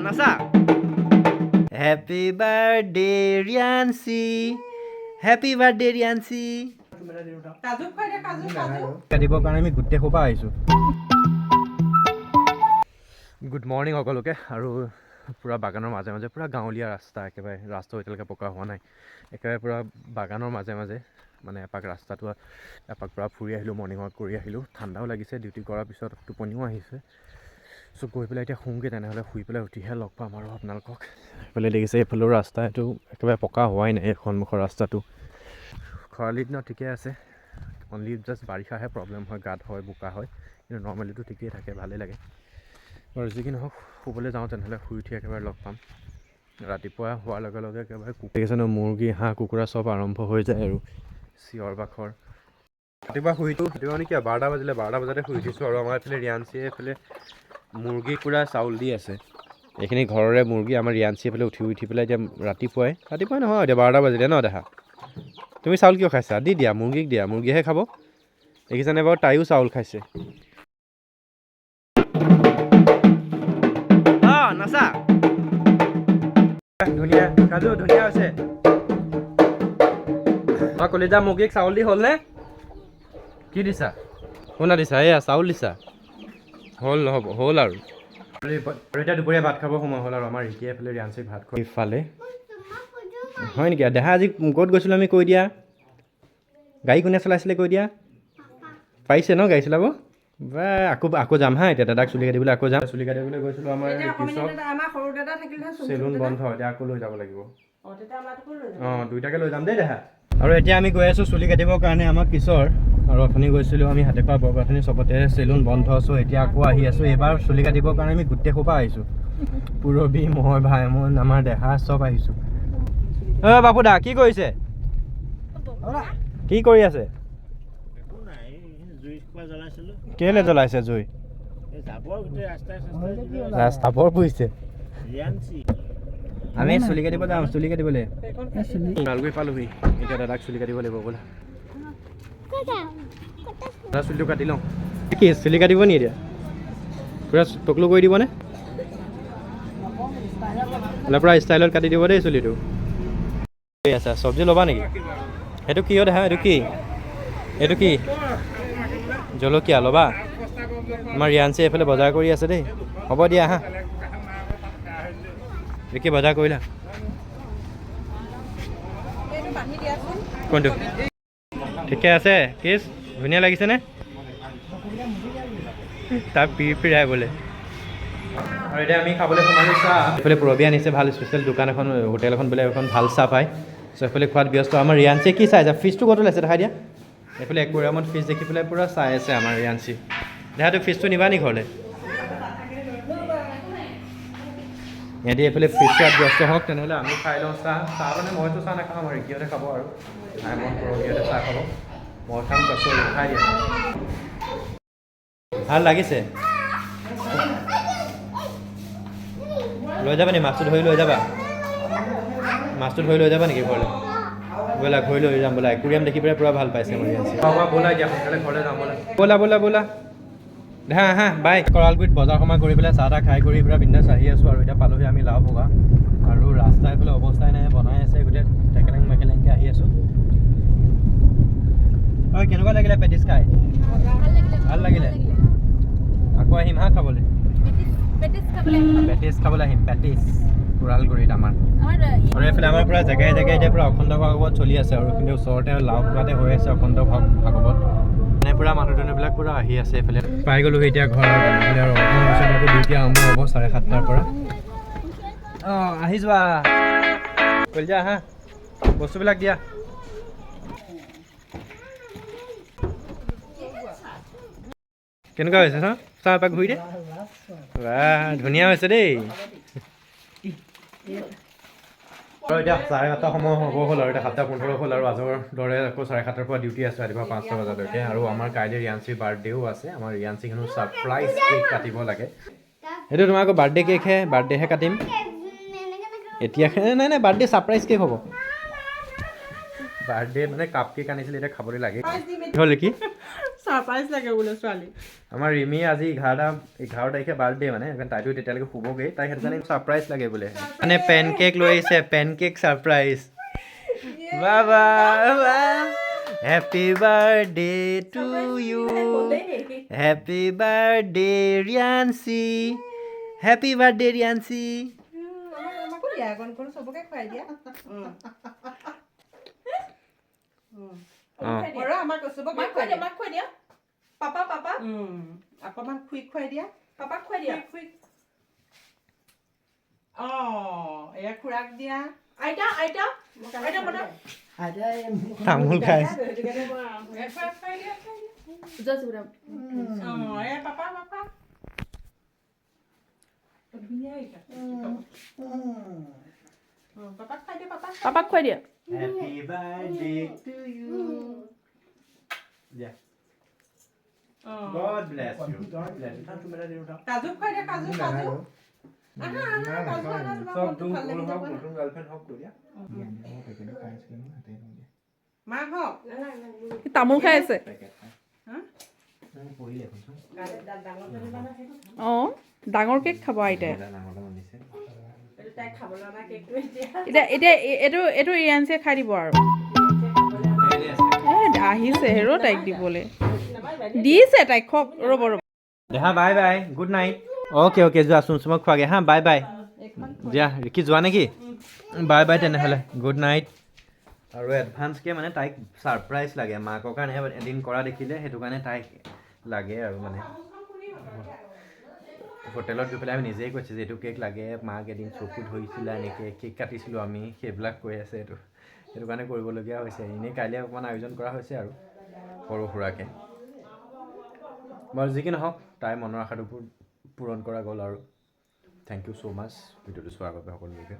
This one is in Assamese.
নাচা। Happy birthday Riyanshi, happy birthday Riyanshi. কাজু খুৱাই দে, কাজু, কাজু। কাটিবৰ কাৰণে আমি গোটেই সোপা আহিছোঁ। গুড মৰ্ণিং সকলোকে। আৰু পূৰা বাগানৰ মাজে মাজে, পূৰা গাঁৱলীয়া ৰাস্তা, একেবাৰে ৰাস্তাও এতিয়ালৈকে পকা হোৱা নাই, একেবাৰে পূৰা বাগানৰ মাজে মাজে মানে এপাক ৰাস্তাটো এপাক পূৰা ফুৰি আহিলোঁ, মৰ্ণিং ৱাক কৰি আহিলোঁ। ঠাণ্ডাও লাগিছে, ডিউটি কৰাৰ পিছত টোপনিও আহিছে। চ' গৈ পেলাই এতিয়া শুওঁগৈ তেনেহ'লে, শুই পেলাই উঠিহে লগ পাম আৰু আপোনালোকক। এইফালে দেখিছে, এইফালেও ৰাস্তা এইটো একেবাৰে পকা হোৱাই নাই। এই সন্মুখৰ ৰাস্তাটো খৰালি দিনত ঠিকে আছে, অনলি জাষ্ট বাৰিষাহে প্ৰব্লেম হয়, গাঁত হয়, বোকা হয়। কিন্তু নৰ্মেলিটো ঠিকেই থাকে, ভালেই লাগে। বাৰু যি কি নহওক, শুবলৈ যাওঁ তেনেহ'লে, শুই উঠি একেবাৰে লগ পাম। ৰাতিপুৱা হোৱাৰ লগে লগে একেবাৰে দেখিছে ন, মুৰ্গী, হাঁহ, কুকুৰা চব আৰম্ভ হৈ যায় আৰু চিঞৰ বাখৰ। ৰাতিপুৱা শুই উঠো, ৰাতিপুৱা মানে কি আৰু, 12টা বাজিলে, 12টা বজাতে শুই উঠিছোঁ। আৰু আমাৰ এইফালে ৰিয়াঞ্চিয়ে এইফালে মুৰ্গী পূৰা চাউল দি আছে। এইখিনি ঘৰৰে মুৰ্গী। আমাৰ ৰিয়াঞ্চি এইফালে উঠি উঠি পেলাই এতিয়া ৰাতিপুৱাই, ৰাতিপুৱাই নহয়, এতিয়া 12টা বাজিলে ন। দেখা, তুমি চাউল কিয় খাইছা? দি দিয়া, মুৰ্গীক দিয়া, মুৰ্গীহে খাব। দেখিছানে বাৰু, তাইও চাউল খাইছে। অঁ, নাচা। ধুনীয়া কাজু, ধুনীয়া হৈছে। আমাৰ কলিজা মুৰ্গীক চাউল দি হ'লনে? কি দিছা? শুনা দিছা, এয়া চাউল দিছা। হ'ল, নহ'ব, হ'ল আৰু। আৰু এতিয়া দুপৰীয়া ভাত খাব সময় হ'ল আৰু আমাৰ ৰিকিয়ে এইফালে ৰিয়াঞ্চিক ভাত খোৱা ইফালে। হয় নেকি দেহা? আজি ক'ত গৈছিলোঁ আমি কৈ দিয়া। গাড়ী কোনে চলাইছিলে কৈ দিয়া। পাৰিছে ন গাড়ী চলাব? বা আকৌ আকৌ যাম হা। এতিয়া দাদাক চুলি কাটিবলৈ আকৌ যাম। চুলি কাটিবলৈ গৈছিলোঁ আমাৰ এতিয়া অকণমানি পিছত দাদা, আমাৰ সৰু দাদা থাকিলেহে চুলি চেলুন দাদা। বন্ধ, এতিয়া আকৌ লৈ যাব লাগিব। অ, তেতিয়া আমাৰটোকো লৈ যাব। অঁ, দুইটাকে লৈ যাম দেই দেহা। আৰু এতিয়া আমি গৈ আছোঁ চুলি কাটিবৰ কাৰণে আমাৰ কিশোৰ। আৰু অথনি গৈছিলোঁ আমি হাতেখোৱা, বৰগাঁথনি, চবতে চেলুন বন্ধ। চ' এতিয়া আকৌ আহি আছোঁ। এইবাৰ চুলি কাটিবৰ কাৰণে আমি গোটেই সোপা আহিছোঁ, পূৰবী, মই, ভাইমন, আমাৰ দেহা চব আহিছোঁ। অ' বাপুদা, কি কৰিছে? কি কৰি আছে? কেলে জ্বলাইছে জুই? ৰাস্তা বৰ পুৰিছে। আমি চুলি কাটিব যাওঁ, চুলি কাটিবলৈ ওদালগুৰি পালোহি। এতিয়া দাদাক চুলি কাটিব লাগিব। বোলা দাদা, চুলিটো কাটি লওঁ। কি চুলি কাটিব নি এতিয়া? পূৰা টকলো কৰি দিবনে? অলপ পূৰা ষ্টাইলত কাটি দিব দেই চুলিটো। আচ্ছা, চব্জি ল'বা নেকি? সেইটো কি অ' দেহা? এইটো কি? এইটো কি? জলকীয়া ল'বা? আমাৰ ৰিয়াঞ্চি এইফালে বজাৰ কৰি আছে দেই। হ'ব দিয়া হা। এই কি বজাৰ কৰিলা? এইটো বান্ধি দিয়াচোন। কোনটো? ঠিকে আছে। কিছ ধুনীয়া লাগিছেনে? তাৰ পিৰ পিৰাই বোলে। আৰু এতিয়া আমি খাবলৈ সোমালোঁ চাহ। এইফালে পূৰবী আনিছে, ভাল স্পেচিয়েল দোকান এখন, হোটেল এখন বোলে, এখন ভাল চাহ পায়। চ' এইফালে খোৱাত ব্যস্ত। আমাৰ ৰিয়াঞ্চিয়ে কি চাই আছে? ফিছটো ক'ত ওলাইছে দেখাই দিয়া। এইফালে একুৰিয়ামত ফিছ দেখি পেলাই পূৰা চাই আছে আমাৰ ৰিয়াঞ্চি। দেহাটো ফিছটো নিবা নি ঘৰলৈ? সিহঁতি এইফালে ফিছ খোৱাত ব্যস্ত হওক তেনেহ'লে, আমি খাই লওঁ চাহ। চাহ মানে মইতো চাহ নাখাওঁ, আমাৰ ৰিকিহঁতে খাব আৰু ভাইমন, পৰহিহঁতে চাহ খাব। মই খাম কচৰি। খাই দিয়া, ভাল লাগিছে। লৈ যাবা নি মাছটো? ধৰি লৈ যাবা মাছটো? ধৰি লৈ যাবা নেকি ঘৰলৈ? ব'লা, ঘৰলৈ লৈ যাম ব'লা। একুৰিয়াম দেখি পেলাই পূৰা ভাল পাইছে আমাৰ ৰিয়াঞ্চি। ব'লা, এতিয়া সোনকালে ঘৰলৈ যাম। ব'লা, ব'লা, ব'লা, ব'লা। হা হা, বাই। কৰালগুৰিত বজাৰ সমাৰ কৰি পেলাই, চাহ তাহ খাই কৰি পূৰা বিন্দাছ আহি আছোঁ। আৰু এতিয়া পালোহি আমি লাও ভগা। আৰু ৰাস্তা এইফালে অৱস্থাই নাই, বনাই আছে গোটেই, টেকেলেং মেকেলেংকৈ আহি আছোঁ। হয়, কেনেকুৱা লাগিলে পেটিছ খাই? ভাল লাগিলে। আকৌ আহিম হা খাবলৈ। পেটিছ খাবলৈ আহিম, পেটিছ ওদালগুৰিত আমাৰ। আৰু এইফালে আমাৰ পূৰা জেগাই জেগাই এতিয়া পূৰা অখণ্ড ভাগৱত চলি আছে। আৰু এইখিনি ওচৰতে লাও ভগাতে হৈ আছে অখণ্ড ভাগৱত। মানে পূৰা মানুহ দুনুহবিলাক পূৰা আহি আছে। এইফালে পাই গ'লোহি এতিয়া ঘৰ। আৰু তেনেহ'লে আৰু অকণমান পিছত আকৌ ডিউটি আৰম্ভ হ'ব 7:30ৰ পৰা। অঁ, আহি যোৱা কলিজা, আহা, বস্তুবিলাক দিয়া। কেনেকুৱা হৈছে চাহ? চাহ এপাক ঘূৰি দে। বাহ, ধুনীয়া হৈছে দেই। আৰু এতিয়া 7:30 সময় হ'ব হ'ল আৰু এতিয়া 7:15 হ'ল। আৰু আজিৰ দৰে আকৌ 7:30ৰ পৰা ডিউটি আছে ৰাতিপুৱা 5টা বজালৈকে। আৰু আমাৰ কাইলৈ ৰিয়াঞ্চিৰ বাৰ্থডেও আছে। আমাৰ ৰিয়াঞ্চিক হেনো ছাৰপ্ৰাইজ কেক কাটিব লাগে। সেইটো তোমাৰ আকৌ বাৰ্থডে কেকহে, বাৰ্থডেহে কাটিম এতিয়া। নাই নাই, বাৰ্থডে ছাৰপ্ৰাইজ কেক হ'ব। বাৰ্থডে মানে কাপ কেক আনিছিলে, এতিয়া খাবলৈ লাগে। হ'ল কি? ছাৰপ্ৰাইজ লাগে বোলে ছোৱালী। আমাৰ ৰিমি আজি 11 তাৰিখে বাৰ্থডে, মানে সেইকাৰণে তাইতো তেতিয়ালৈকে শুবগৈ। তাই সেইটো কাৰণে ছাৰপ্ৰাইজ লাগে বোলে। মানে পেন কেক লৈ আহিছে, পেন কেক ছাৰপ্ৰাইজ। বাবা, happy birthday to you, happy birthday Riyanshi, happy birthday Riyanshi. আমাকো দিয়া অকণ অকণ, চবকে খুৱাই দিয়া। আৰু আমাক চবকে খুৱাই দিয়া। মাক খুৱাই দিয়া। Papa, papa. অকণমান খুই খুৱাই দিয়া। পাপাক খুৱাই দিয়া। খুই। অঁ, এয়া খুৰাক দিয়া। আইতা, আইতা, আইতা বনা। তামোল খাই আছে। এয়া খুৰাক খুৱাই দিয়া, খুৱাই দিয়া। অঁ, এয়া পাপা, পাপা। ধুনীয়া এইটা। অঁ, পাপাক খুৱাই দিয়া, পাপাক। পাপাক খুৱাই দিয়া। Happy birthday to you. দিয়া। অঁ। God bless you. God bless you. কাজু খুৱাই দিয়া, কাজু, কাজু। আহা, আহা, কাজু আহা, তোমাৰ চব মনটো ভাল লাগি যাব। নতুন গাৰ্লফ্ৰেণ্ড হওক কৈ দিয়া। মা হওক। তামোল খাই আছে। হা? পঢ়িলে শুনচোন। অঁ, ডাঙৰ কেক খাব আইতাই। ডাঙৰ দিছে। এতিয়া এতিয়া এইটো ৰিয়াঞ্চিয়ে খাই দিব আৰু। এ আহিছে হেৰ, তাইক দিবলৈ দিছে তাইক। খক, ৰ'ব ৰ'ব। দেহা, bye bye, good night. Okay okay, যোৱা, চুমচুমক খোৱাগে। হা, বাই বাই। দিয়া কি, যোৱা নেকি? বাই বাই তেনেহ'লে, গুড নাইট। আৰু এডভান্সকৈ মানে তাইক ছাৰপ্ৰাইজ লাগে। মাকৰ কাৰণে এদিন কৰা দেখিলে, সেইটো কাৰণে তাইক লাগে। আৰু মানে হোটেলত গৈ পেলাই আমি নিজেই কৈছে যে এইটো কেক লাগে মাক, এদিন চকু ধৰিছিলে, এনেকৈ কেক কাটিছিলোঁ আমি, সেইবিলাক কৈ আছে। সেইটো কাৰণে কৰিবলগীয়া হৈছে। এনেই কাইলৈ অকণমান আয়োজন কৰা হৈছে আৰু সৰু সুৰাকৈ। বাৰু, যি কি নহওক, তাইৰ মনৰ আশাটো পূৰণ কৰা গ'ল আৰু thank you so মাছ ভিডিঅ'টো চোৱাৰ বাবে সকলোকে।